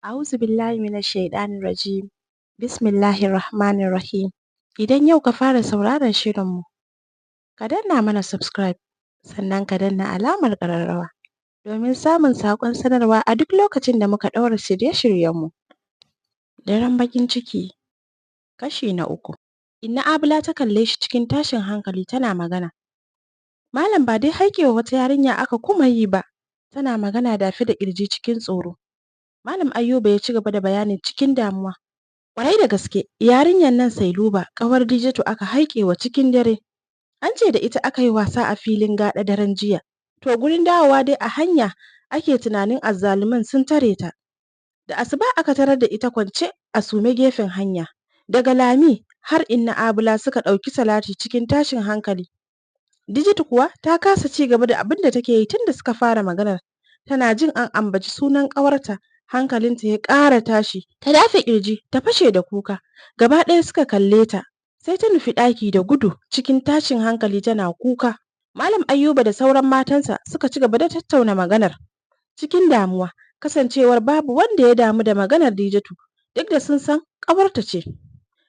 A'uzu billahi minash shaiɗanir rajim. Bismillahir Rahmanir Rahim. Idan yau ka fara sauraron shirinmu, ka danna mana subscribe, sannan ka danna alamar ƙararrawa domin samun saƙon sanarwa a duk lokacin da muka ɗaura shirye-shiryenmu. Daren baƙin ciki, kashi na uku. Inna Abula ta kalle shi cikin tashin hankali tana magana. Malam, ba dai haikewa wata yarinya aka kuma yi ba? Tana magana dafe da ƙirji cikin tsoro. Malam Ayuba ya ci gaba da bayani cikin damuwa. Ƙwarai da gaske, yarinyar nan Sailuba, ƙawar Dijatu, aka haikewa cikin dare. An ce da ita aka yi wasa a filin gaɗa daren jiya. To, gurin dawowa dai a hanya ake tunanin azzaluman sun tare ta. Da asuba aka tarar da ita kwance a sume gefen hanya. Daga Lami har Inna Abula suka ɗauki salati cikin tashin hankali. Dijatu kuwa ta kasa ci gaba da abin da take yi tun da suka fara maganar. Tana jin an ambaci sunan ƙawarta, hankalinta ya ƙara tashi. Ta dafe ƙirji ta fashe da kuka. Gaba ɗaya suka kalle ta. Sai ta nufi ɗaki da gudu cikin tashin hankali tana kuka. Malam Ayuba da sauran matansa suka ci gaba da tattauna maganar cikin damuwa, kasancewar babu wanda ya damu da maganar Dijatu, duk da sun san ƙawarta ce.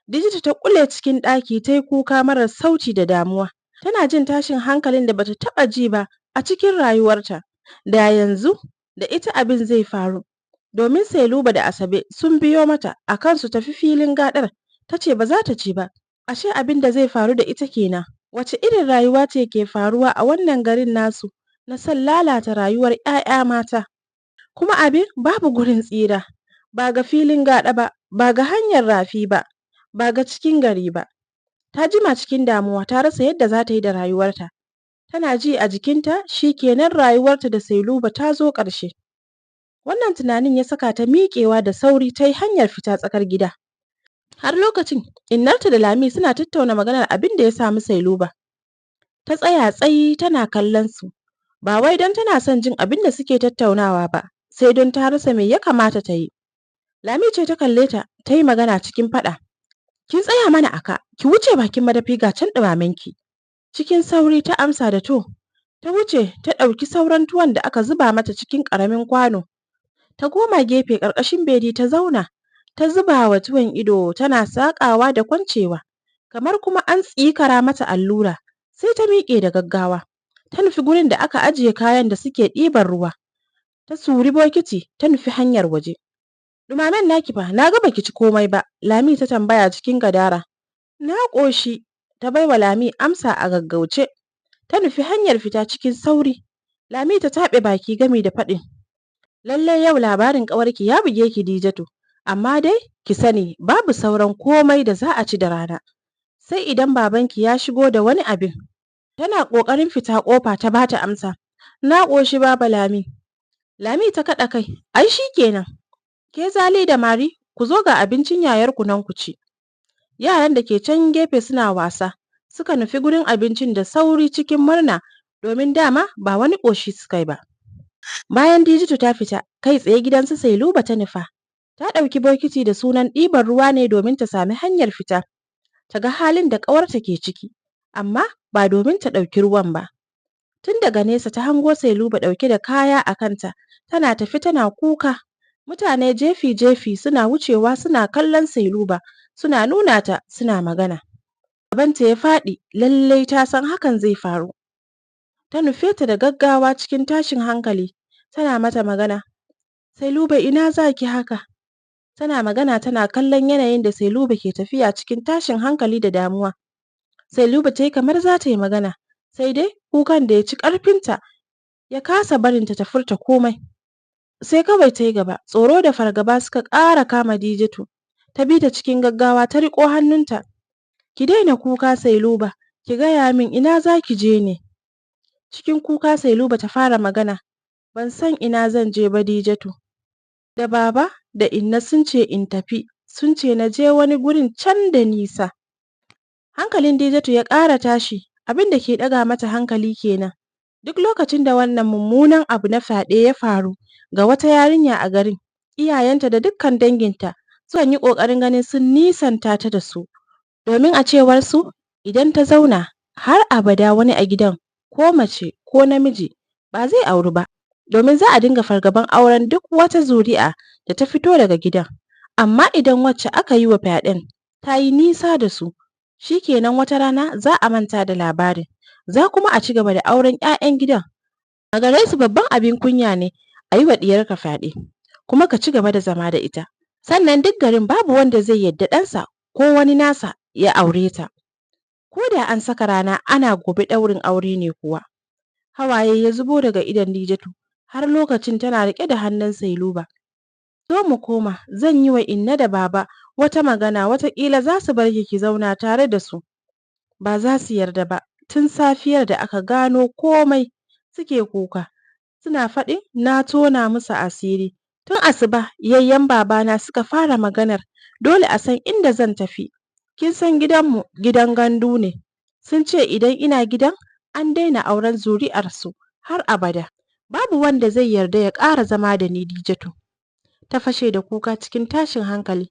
Dijatu ta ƙule cikin ɗaki ta yi kuka marar sauti da damuwa. Tana jin tashin hankalin da bata taɓa ji ba a cikin rayuwarta. Da yanzu da ita abin zai faru. Domin Sailuba da Asabe sun biyo mata akan su tafi filin gaɗar, ta ce ba za ta je ba. Ashe abin da zai faru da ita kenan. Wace irin rayuwa ce ke faruwa a wannan garin nasu na son lalata rayuwar 'ya'ya mata? Kuma abin babu gurin tsira, ba ga filin gaɗa ba, ba ga hanyar rafi ba, ba ga cikin gari ba. Ta jima cikin damuwa, ta rasa yadda za ta yi da rayuwarta. Tana ji a jikinta shi kenan, rayuwarta da Sailuba ta zo ƙarshe. Wannan tunanin ya saka ta miƙewa da sauri ta yi hanyar fita tsakar gida. Har lokacin innarta da Lami suna tattauna maganar abin da ya samu Sailuba. Ta tsaya tsayi tana kallon su. Ba wai don tana son jin abin da suke tattaunawa ba, sai don ta rasa me ya kamata ta yi. Lami ce ta kalle ta, ta yi magana cikin faɗa. "Kin tsaya mana a ka, ki wuce bakin madafi, ga can ɗumamenki." Cikin sauri ta amsa da to. Ta wuce ta ɗauki sauran tuwon da aka zuba mata cikin ƙaramin kwano. Ta koma gefe ƙarƙashin bedi ta zauna. Ta zuba wa tuwon ido tana saƙawa da kwancewa. Kamar kuma an tsikara mata allura. Sai ta miƙe da gaggawa. Ta nufi gurin da aka ajiye kayan da suke ɗiban ruwa. Ta suri bokiti ta nufi hanyar waje. "Ɗumamen naki fa, na ga baki ci komai ba?" Lami ta tambaya cikin gadara. "Na ƙoshi," ta baiwa Lami amsa a gaggauce. Ta nufi hanyar fita cikin sauri. Lami ta taɓe baki gami da faɗin, "Lallai yau labarin ƙawarki ya buge ki, Dijatu. Amma dai ki sani, babu sauran komai da za a ci da rana. Sai idan babanki ya shigo da wani abin." Tana ƙoƙarin fita ƙofa ta bata amsa. "Na ƙoshi, Baba Lami." Lami ta kaɗa kai. "Ai shi kenan. Ke Zali da Mari, ku zo, ga abincin yayarku nan ku ci." Yaran da ke can gefe suna wasa suka nufi gurin abincin da sauri cikin murna, domin dama ba wani ƙoshi suka yi ba. Bayan Dijatu ta fita, kai tsaye gidan su Sailuba ta nufa. Ta ɗauki bokiti da sunan ɗiban ruwa ne domin ta sami hanyar fita, ta ga halin da ƙawarta ke ciki, amma ba domin ta ɗauki ruwan ba. Tun daga nesa ta hango Sailuba ɗauke da kaya a kanta, tana tafe tana kuka. Mutane jefi-jefi suna wucewa suna kallon Sailuba, suna nuna ta suna magana. Gabanta ya faɗi, lallai ta san hakan zai faru. Ta nufe ta da gaggawa cikin tashin hankali, tana mata magana. "Sailuba, ina za ki haka?" Tana magana tana kallon yanayin da Sailuba ke tafiya cikin tashin hankali da damuwa. Sailuba ta yi kamar za ta yi magana, sai dai kukan da ya ci ƙarfinta ya kasa barinta ta furta komai. Sai kawai ta yi gaba, tsoro da fargaba suka ƙara kama Dijatu. Ta bi ta cikin gaggawa, ta riƙo hannunta. "Ki daina kuka, Sailuba, ki gaya min, ina za ki je ne?" Cikin kuka Sailuba ta fara magana. "Ban san ina zan je ba, Dijatu. Da baba da inna sun ce in tafi, sun ce na je wani gurin can da nisa." Hankalin Dijatu ya ƙara tashi, abin da ke ɗaga mata hankali kenan. Duk lokacin da wannan mummunan abu na fyaɗe ya faru ga wata yarinya a garin, iyayenta da dukkan danginta sukan yi ƙoƙarin ganin sun nisanta ta da su. Domin a cewar su, idan ta zauna har abada, wani a gidan, ko mace ko namiji, ba zai auru ba. Domin za a dinga fargaban auren duk wata zuri'a da ta fito daga gidan. Amma idan wacce aka yi wa fyaɗen ta yi nisa da su, shi kenan wata rana za a manta da labarin. Za kuma a ci gaba da auren 'ya'yan gidan. A gare su babban abin kunya ne a yi wa ɗiyarka fyaɗe, kuma ka ci gaba da zama da ita. Sannan duk garin babu wanda zai yarda ɗansa ko wani nasa ya aure ta. Ko da an saka rana ana gobe ɗaurin aure ne kuwa. Hawaye ya zubo daga idon Dijatu har lokacin tana riƙe da hannun Sailuba. Zo mu koma, zan yi wa inna da baba wata magana, wataƙila za su bar ki ki zauna tare da su. Ba za su yarda ba, tun safiyar da aka gano komai suke kuka. Suna faɗin na tona musu asiri. Tun asuba yayyen babana suka fara maganar dole a san inda zan tafi. Kin san gidanmu gidan gandu ne. Sun ce idan ina gidan an daina auren zuri'arsu har abada. Babu wanda zai yarda ya ƙara zama da ni, Dijatu. Ta fashe da kuka cikin tashin hankali.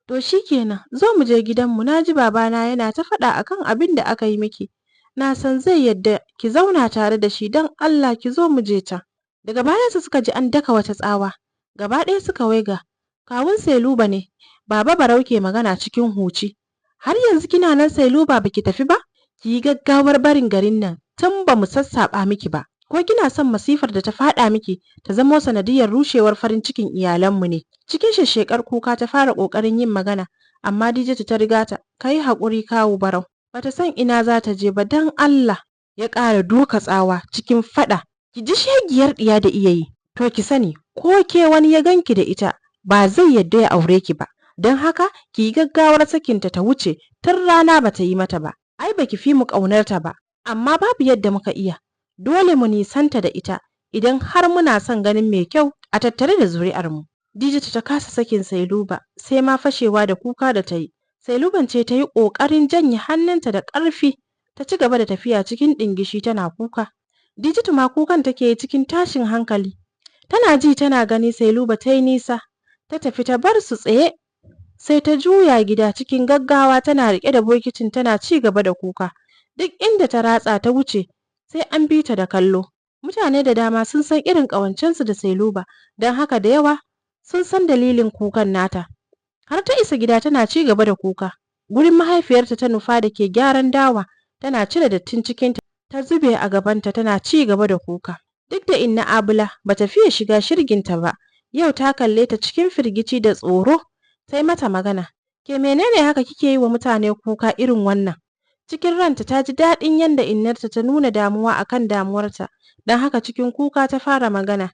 To shi kenan, zo mu je gidanmu, na ji babana yana ta faɗa akan abin da aka yi miki. Na san zai yarda ki zauna tare da shi, don Allah ki zo mu je can. Daga bayansu suka ji an daka wata tsawa. Gaba ɗaya suka waiga. Kawun Sailuba ne, Baba Barau ke magana cikin huci. Har yanzu kina nan Sailuba baki tafi ba? Ki yi gaggawar barin garin nan tun ba mu sassaɓa miki ba. Ko kina son masifar da ta faɗa miki ta zamo sanadiyar rushewar farin cikin iyalanmu ne? Cikin shashshekar kuka ta fara ƙoƙarin yin magana, amma Dijatu ta riga ta. Ka yi haƙuri kawu Barau. Bata san ina za ta je ba, don Allah. Ya ƙara duka tsawa cikin faɗa. Ki ji shegiyar ɗiya da iya yi. To ki sani ko ke wani ya ganki da ita ba zai yarda ya aure ki ba. Don haka ki yi gaggawar sakinta ta wuce tun rana bata yi mata ba. Ai baki fi mu ƙaunarta ba, amma babu yadda muka iya. Dole mu nisanta da ita idan har muna son ganin mai kyau a tattare da zuri'armu. Dijatu ta kasa sakin Sailuba, sai ma fashewa da kuka da ta yi. Sailuban ce ta yi ƙoƙarin janye hannunta da ƙarfi, ta ci gaba da tafiya cikin ɗingishi tana kuka. Dijatu ma kukan take yi cikin tashin hankali. Tana ji tana gani Sailuba ta yi nisa, ta tafi ta bar su tsaye. Sai ta juya gida cikin gaggawa tana riƙe da bokitin tana ci gaba da kuka. Duk inda ta ratsa ta wuce sai an bi ta da kallo. Mutane da dama sun san irin ƙawancensu da Sailuba, don haka da yawa sun san dalilin kukan nata. Har ta isa gida tana ci gaba da kuka. Gurin mahaifiyarta ta nufa da ke gyaran dawa, tana cire dattin cikinta ta zube a gabanta tana ci gaba da kuka. Duk da Inna Abula bata fiye shiga shirginta ba, yau ta kalle ta cikin firgici da tsoro, ta yi mata magana. Ke menene haka kike yi wa mutane kuka irin wannan? Cikin ranta ta ji daɗin yadda innarta ta nuna damuwa akan damuwarta, don haka cikin kuka ta fara magana.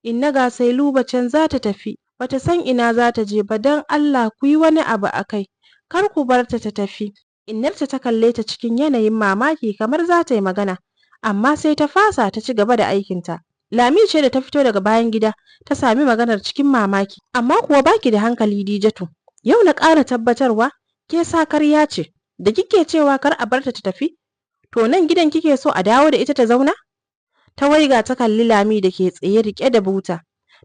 Inna, ga Sailuba can za ta tafi, bata san ina za ta je ba, don Allah ku yi wani abu a kai, kar ku bar ta ta tafi. Innarta ta kalle ta cikin yanayin mamaki kamar za ta yi magana, amma sai ta fasa ta ci gaba da aikinta. Lami ce da ta fito daga bayan gida ta sami maganar cikin mamaki. Amma kuwa baki da hankali, Dijatu. Yau na ƙara tabbatarwa ke sakarya ce, da kike cewa kar a barta ta tafi. To nan gidan kike so a dawo da ita ta zauna? Ta waiga ta kalli Lami da ke tsaye riƙe da buta,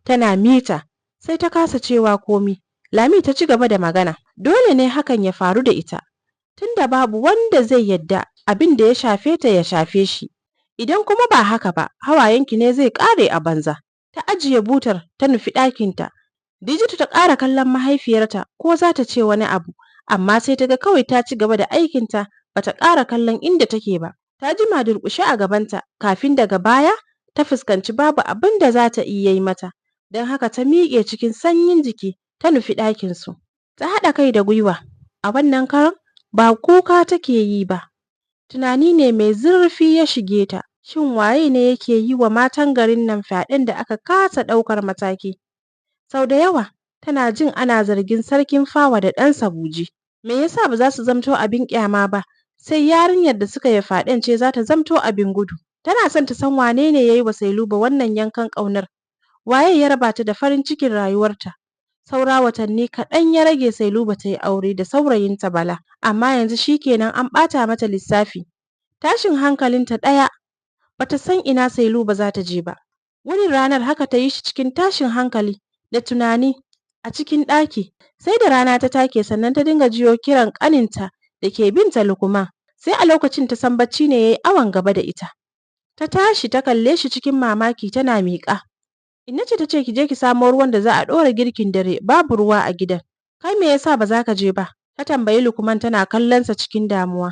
tana mita, sai ta kasa cewa komi. Lami ta ci gaba da magana. Dole ne hakan ya faru da ita, tunda babu wanda zai yadda abin da ya shafe ta ya shafe shi. Idan kuma ba haka ba, hawayenki ne zai ƙare a banza. Ta ajiye butar ta nufi ɗakinta. Dijatu ta ƙara kallon mahaifiyarta ko za ta ce wani abu, amma sai ta ga kawai ta ci gaba da aikinta, bata ƙara kallon inda take ba. Ta jima durƙushe a gabanta kafin daga baya ta fuskanci babu abin da za ta iya yi mata. Don haka ta miƙe cikin sanyin jiki ta nufi ɗakinsu. Ta haɗa kai da gwiwa. A wannan karon ba kuka take yi ba. Tunani ne mai zurfi ya shige ta. Shin waye ne yake yi wa matan garin nan fyaɗen da aka kasa ɗaukar mataki? Sau da yawa tana jin ana zargin sarkin fawa da ɗansa Buji. Me yasa ba za su zamto abin ƙyama ba? Sai yarinyar da suka yi fyaɗen ce za ta zamto abin gudu. Tana son ta san wane ne ya yi wa Sailuba wannan yankan ƙaunar. Waye ya raba ta da farin cikin rayuwarta? Saura watanni kaɗan ya rage Sailuba ta yi aure da saurayinta Bala, amma yanzu shi kenan an ɓata mata lissafi. Tashin hankalinta ɗaya, bata san ina Sailuba za ta je ba. Wunin ranar haka ta yi shi cikin tashin hankali da tunani a cikin ɗaki. Sai da rana ta take sannan ta dinga jiyo kiran ƙaninta da ke binta Lukman. Sai a lokacin ta san bacci ne ya yi awon gaba da ita. Ta tashi ta kalle shi cikin mamaki tana miƙa. Inna ce ta ce ki je ki samo ruwan da za a ɗora girkin dare, babu ruwa a gidan. Kai me yasa ba za ka je ba? Ta tambayi Lukman tana kallonsa cikin damuwa.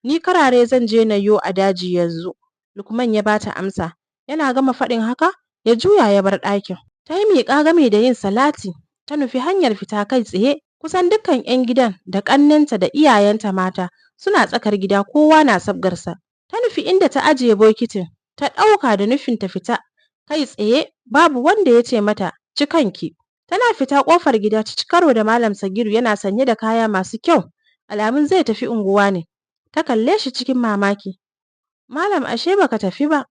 Ni karare zan je na yo a daji yanzu. Lukman ya bata amsa. Yana gama faɗin haka, ya juya ya bar ɗakin. Ta yi miƙa game da yin salati, ta nufi hanyar fita kai tsaye. Kusan dukkan 'yan gidan da ƙannenta da iyayenta mata suna tsakar gida, kowa na sabgarsa. Ta nufi inda ta ajiye bokitin, ta ɗauka da nufin ta fita kai tsaye, babu wanda ya ce mata ci kanki. Tana fita ƙofar gida ta ci karo da Malam Sagiru yana sanye da kaya masu kyau, alamun zai tafi unguwa ne. Ta kalle shi cikin mamaki. Malam, ashe baka tafi ba?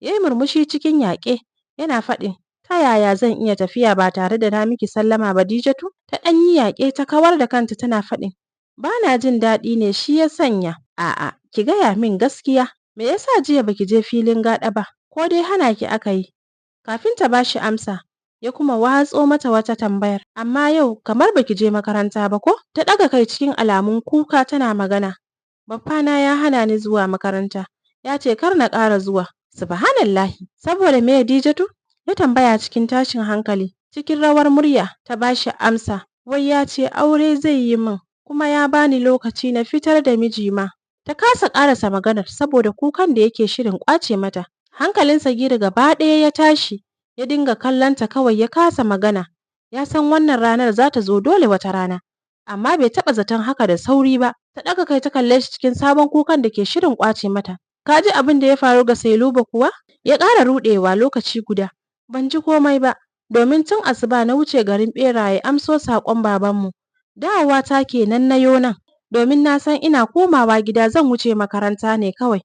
Ya yi murmushi cikin yaƙe, yana faɗin, ta yaya zan iya tafiya ba tare da na miki sallama ba, Dijatu? Ta ɗan yi yaƙe ta kawar da kanta tana faɗin, ba na jin daɗi ne shi ya sanya. A'a, ki gaya min gaskiya. Me yasa jiya baki je filin gaɗa ba? Ko dai hana ki aka yi? Kafin ta bashi amsa, ya kuma watso mata wata tambayar. Amma yau kamar baki je makaranta ba ko? Ta ɗaga kai cikin alamun kuka tana magana. Baffana ya hana ni zuwa makaranta. Ya ce kar na ƙara zuwa. Subhanallahi. Saboda me, Dijatu? Ya tambaya cikin tashin hankali. Cikin rawar murya ta bashi amsa. Wai ya ce aure zai yi min, kuma ya bani lokaci na fitar da miji ma. Ta kasa ƙarasa maganar saboda kukan da yake shirin ƙwace mata. Hankalin Sagiru gaba ɗaya ya tashi, ya dinga kallonta kawai, ya kasa magana. Ya san wannan ranar za ta zo dole wata rana, amma bai taɓa zaton haka da sauri ba. Ta ɗaga kai ta kalle shi cikin sabon kukan da ke shirin ƙwace mata. Ka ji abin da ya faru ga Sailuba kuwa? Ya ƙara ruɗewa lokaci guda. Ban ji komai ba, domin tun asuba na wuce garin ɓeraye amso saƙon babanmu. Dawowa ta kenan na yo nan, domin na san ina komawa gida zan wuce makaranta ne kawai.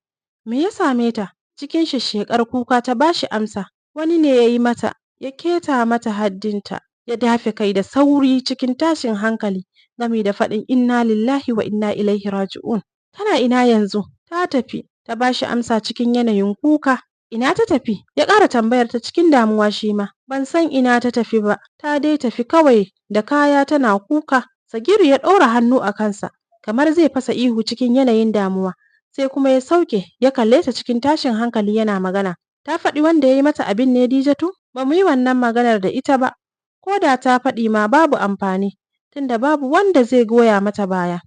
Me ya same ta? Cikin shashshekar kuka ta bashi amsa. Wani ne ya yi mata, ya keta mata haddinta. Ya dafe kai da sauri cikin tashin hankali, gami da faɗin inna lillahi wa inna ilaihi raji'un. Tana ina yanzu? Ta tafi, ta bashi amsa cikin yanayin kuka. Ina ta tafi? Ya ƙara tambayar ta cikin damuwa shi ma. Ban san ina ta tafi ba, ta dai tafi kawai da kaya tana kuka. Sagiru ya ɗora hannu a kansa, kamar zai fasa ihu cikin yanayin damuwa. Sai kuma ya sauke, ya kalle ta cikin tashin hankali yana magana. Ta faɗi wanda ya yi mata abin ne, Dijatu? Ba mu yi wannan maganar da ita ba. Ko da ta faɗi ma babu amfani, tunda babu wanda zai goya mata baya.